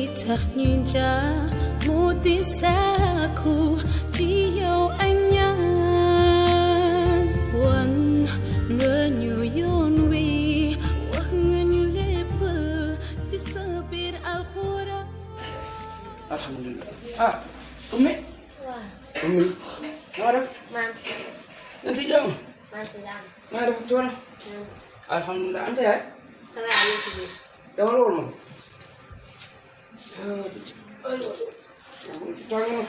tax ñuy jaar moo di sàkku ci yow ay ñaan wan nga ñu yoon wi wax nga ñu lépp ci sa biir alxuraan. Alhamdulillah. Ummi. Waaw. Ummi. Noo def. Maam. Nga si jàmm. maa ngi si jàmm. Noo def coono. Alhamdulillah. An sa yaay. sama yaay ñu si biir. Dama la woon ma. Toog na.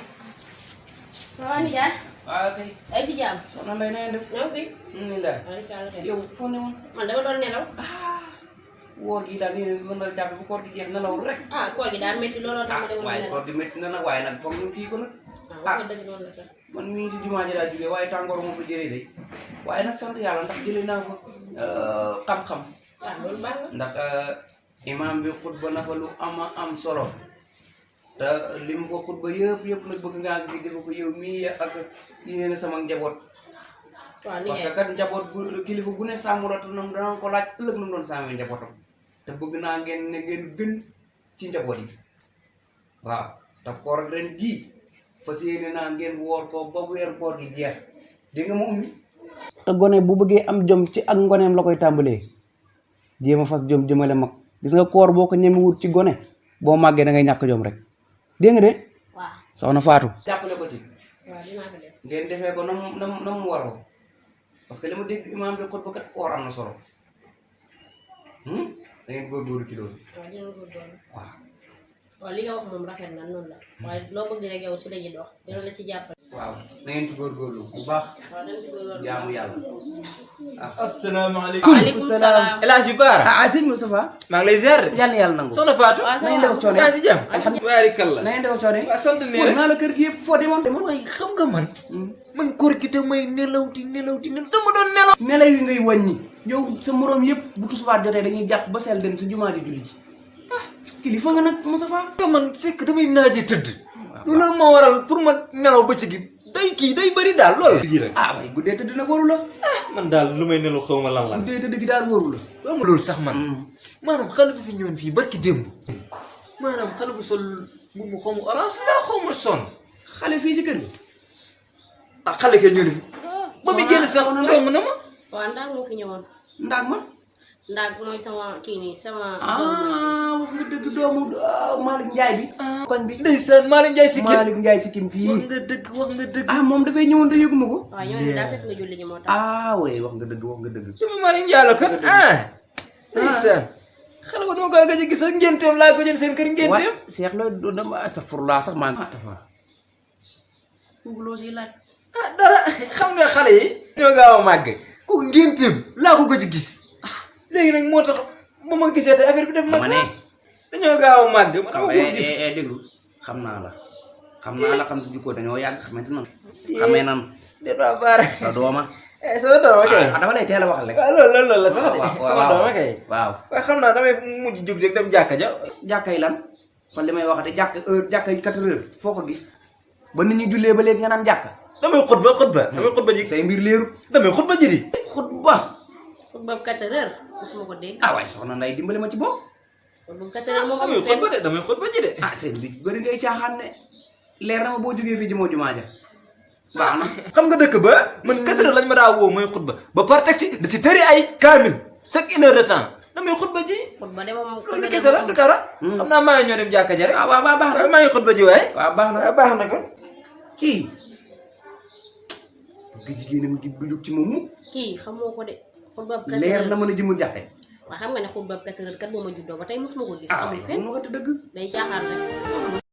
waaw nijaay. Waaw kay. ay ci jàmm. Soxna Ndeye na ngeen def. ñoo fi. Nii daal. Yow foo ne woon. man dama doon nelaw. Woor gi daal nii mën na jàpp bu koor gi jeex nelaw rek. koor gi daal métti looloo tax ma demoon waaye nelaw. koor gi métti na nag waaye nag foog ñu kii ko nag. wax nga dëgg noonu la sax. man mii si jumaa ji laa jógee waaye tàngoor moom fa jëlee de waaye nag sant yàlla ndax jëlee naa fa xam-xam. waaw loolu baax na. ndax imaam bi xutba na fa lu am solo te li mu ko xutba yëpp nag bëgg ngaa ngi defa ko yow mii ak yéen sama njaboot. waaw parce que kat njaboot bu kilifa bu ne sàmm la te ñoom danañ ko laaj ëllëg nu mu doon sàmmee njabootam te bëgg naa ngeen ne ngeen gën ci njaboot yi waaw te koor ak ren jii fas yéene naa ngeen woor ko ba weer koor gi jeex dégg nga ma ummi. te gone bu bëggee am jom ci ak ngoneem la koy tàmbalee jéem a fas jom jëmale mag gis nga koor boo ko ñemewut ci gone boo màggee da ngay ñàkk jom rek dégg nga de. waaw soxna Fatou. jàppale ko ci. waaw dinaa ko def. ngeen defee ko na mu waroo parce que li ma dégg imaam bi xutba kat koor am na solo da ngeen góorgóorlu ci loolu. waaw dina góorgóorlu. waaw. waaw li nga wax moom rafet na noonu la. waaye loo bëgg rek yow si la ñuy dox dina la ci jàppale. waaw na ngeen ci góorgóorlu bu baax. waaw dañ ci góorgóorlu. jaamu yàlla. asalaamaaleykum. waaleykum salaam. El Hadj Baara. sëñ Moustapha. maa ngi lay ziar de. yàlla na yàlla nangu. soxna Fatou. waaw na ngeen def ak coono yaa si jàmm. alhamdulilah baarikalla. na ngeen def ak coono waaw sant nii rek. naa la kër gi yëpp foo demoon. waaye xam nga man koor gi damay nelaw dama doon nelaw. nelaw yi ngay wàññi yow sa moroom yëpp bu tusubaat jotee dañuy jàpp ba seel dem sa jumaa di julli ji kilifa nga nag Moustapha. nga man c'est que damay naaje tëdd. loolu moo waral pour ma nelaw bëccëg gi day bëri daal lool. waaye guddee tëdd nag waru la. man daal lu may nelaw xaw ma lan la. guddee tëdd gi daal waru la. waaw loolu sax man. maanaam xale bu fi ñëwoon fii barki démb. maanaam xale bu sol bu mu xaw ma orange la xaw ma son. xale fii ci kër gi. xale kay ñëw fi. ba muy génn sax romb na ma. waaw ndax moo fi ñëwoon. ndax man. ndax mooy sama kii nii sama. wax nga dëgg doomu Malick Ndiaye bi. koñ bi ndeysaan Malick Ndiaye si kim. Malick Ndiaye si kim fii. wax nga dëgg. moom dafay ñëwoon te yëguma ko. waaw ñooñu daa fekk nga julli ji moo tax. oui wax nga dëgg. dama Malick Ndiaye la kat ndeysaan. xale ba dama kaa gëj a gis ak ngénteem laa gëjoon seen kër ngénteem. waaw Cheikh la dama astafurlaa sax maa ngi. dafa loo siy laaj. dara xam nga xale yi. ñoo gaaw a màgg. kooku ngénteem laa ko gëj a gis. léegi nag moo tax ba ma gisee tey affaire bi def ma ne. dañoo gaaw a màgg ma dama ko gis. déglu xam naa la xam si jukkoo dañoo yàgg xamante nan xamee nan déet waa Baara. sa dooma sama dooma kay. dama lay teel a waxal rek. waaw loolu la sax de. waaw sama dooma kay. waaw waaye xam naa damay mujj jóg rek dem jàkka ja. jàkka yi lan kon li may waxate jàkka yi 4 heures foo ko gis ba nit ñi jullee ba léegi nga naan jàkka. damay xutba ji. say mbir leeru. damay xutba ji di. xutba. xutba 4 heures mosuma ko dégg. waaye soxna Nday dimbali ma ci bopp. xutba 4 heures moom damay amul fenn. xutba de damay xutba ji de. seen bi bëri ngay caaxaan ne leer na ma boo jógee fii jëmoo jumaa ja baax na. xam nga dëkk ba man 4 heures lañ ma daa woo mooy xutba ba par taxi da ci tëri ay kaamil chaque 1 heure de temps damay xutba ji. xutba de moom loolu kese la du dara. xam naa maa ngi ñoo dem jàkka ja rek. waaw baax na maa ngi xutba ji waaye. waaw baax na baax na kon. kii bëgg jigéenam gi du jóg ci moom mukk kii xamoo ko de. xutba 4 heures leer na mën a jëmul jàkka ji. waaw xam nga ne xutba 4 heures kat moom a juddoo ba tey mosuma ko gis. amul waaw fenn mu waxati dëgg. day jaaxaar rek.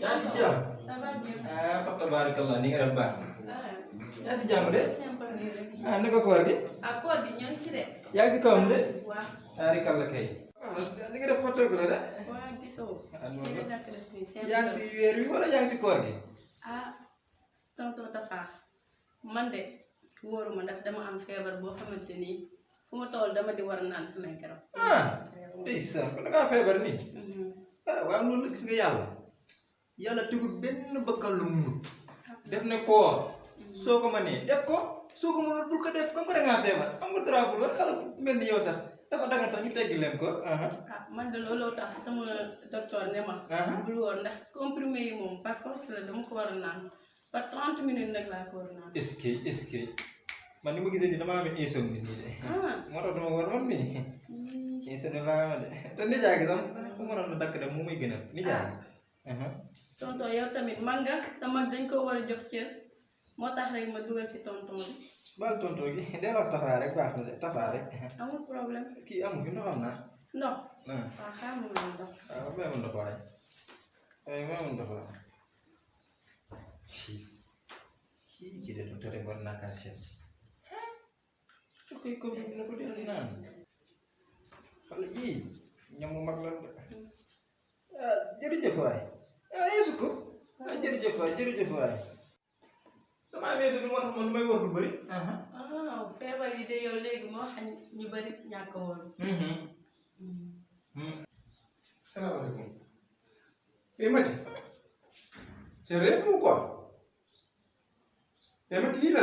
yaa si jàmm. fa tabarakallah ni nga def baax na. yaa si jàmm de. naka koor gi. koor bi ñoo ngi si de. yaa ngi si kawam de. waaw. tabarikalla kay. ni nga def xotteeku la de. waaw gisoo. yaa ngi si weer wi wala yaa ngi si koor gi. tonton Tafa man de wóoruma ndax dama am feebar boo xamante ni fu ma toll dama di war a naan samay garab. ah ndeysaan kon da ngaa feebar nii ah waaw loolu la gis nga yàlla tegul benn bakkan lu mu munut def ne koor soo ko mënee def ko soo ko mënul bul ko def comme que da ngaa feebar am nga droit bul wax xale bu mel ni yow sax dafa dagal sax ñu teggi leen ko man de looloo tax sama docteur ne ma. bul woon ndax comprimé yi moom par force la dama ko war a naan par 30 minutes nag laa ko war a naan. est-ce que man ni ma gisee nii damaa amee insomnie nii de moo tax dama war man nii insomnie laa ama de te nijaay gi sax bu mënoon a dakk dem mu may gënal nijaay tonton yow tamit man nga te man dañ ko war a jox cër moo tax rek ma dugal si tonton bi. baal tonton gi dee wax tafaa rek baax na de tafaa rek amul problème. kii amu fi ndox am naa ndox. waaw xaaral ma woon ndox. waaw may ma ndox waay may ma ndox waay kii de docteur rek war naa kaa seet ok comme na ko dee naan xale yii ñamu mag lan de jërëjëf waay yeesu ko jërëjëf waay damaa weesu bi moo tax man lu may war lu bëri feebar yi de yow léegi moo xam ñu bëri ñàkk woon. salaamaaleykum. mais Mati. c'est vrai ou quoi. mais Mati lii la.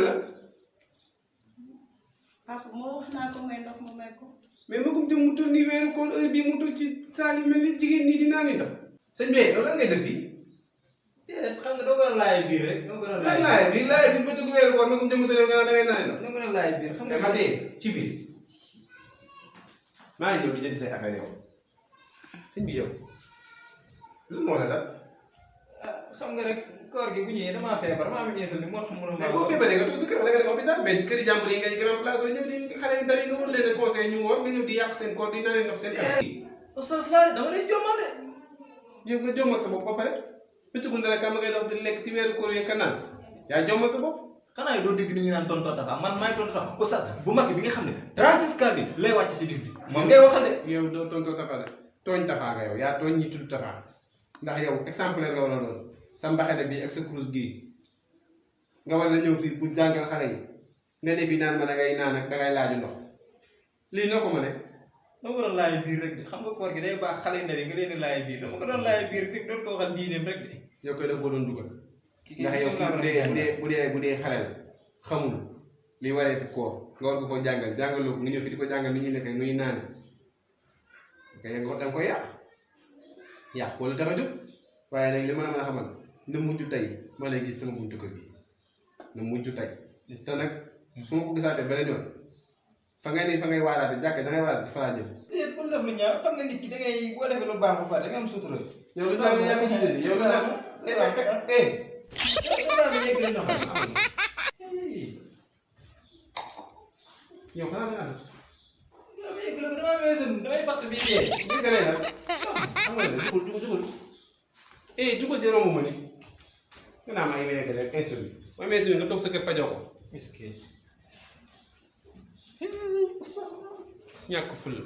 papa moo wax naa ko may ndox mu may ko. mais ma gëm te mu toll nii weeru koor heure bii mu toll ci saal yi mel ni jigéen ñi di naan ndox. sëñ bi yow lan ngay def fii. déedéet xam nga doo ko laaj biir rek doo ko laaj biir bëccëgu weeru koor ma gëm te mu toll nga dangay naan ndox. doo ko laaj biir xam nga Mati ci biir maa ngi ñëw di jënd say affaire yow sëñ bi yow lu moo la dal. xam nga rek koor gi bu ñëwee damaa feebar maa ngi ñëw moo tax mënuma. mais boo feebaree nga toog sa kër da nga dem hôpital mais ci kër yi jàmbur yi ngay grand place ñëw di xale yu ndaw yi nga war leen a conseil ñu woor nga ñëw di yàq seen koor di naan ndox seen kanam. oustaz laa dama lay jommal de. yow nga jommal sa bopp ba pare bëccëgu ndara kam ngay dox di lekk ci weeru koor yi ka naan yaa jommal sa bopp. xanaa doo dégg ni ñu naan tonton Tafa man maay tonton Tafa oustaz bu mag bi nga xam ne 36 cas bi lay wàcc si bis bi moom ngay waxal de. yow doo tonton Tafa de tooñ Tafa nga yow yaa tooñ ñi tudd Tafa ndax yow exemplaire nga war a doon sa mbaxane bi ak sa kurus gii nga war a ñëw fii pour jàngal xale yi nga ne fii naan ma dangay naan ak dangay laaju ndox lii noo ko ma ne. dama ko doon laaj biir rek de xam nga koor gi day baax xale yu ndaw yi nga leen di laaj biir dama ko doon laaj biir rek doon ko waxal diineem rek de. yow koy da nga ko doon dugal. ndax yow kii bu dee xale la xamul li waree ci koor nga war ko ko jàngal jàngaloo ko nga ñëw fi di ko jàngal ni ñuy nekk nuy naane da nga koy yàq wala tax a jóg waaye nag li ma la mën a xamal na mujj tey ma lay gis sama buntu kër gi na mujj tey te nag su ma ko gisaatee beneen yoon fa ngay waaraate jàkk da ngay waaraate fa laa jëm. déedéet bu def lu ñaaw xam nga nit ki da ngay boo defee lu baax ba pare da nga am sutura. yow lu ñaaw yaa ngi jiite yow lu ñaaw yow xanaa nga naan. damay fàtt fii dee. dégg nga ne nag xam nga ne jugul jugul ci romb ma ni nga naa maa ngi lay nekk rek instruit mooy mais nga toog sa kër fajoo ko. miskeen. ñàkk ful la.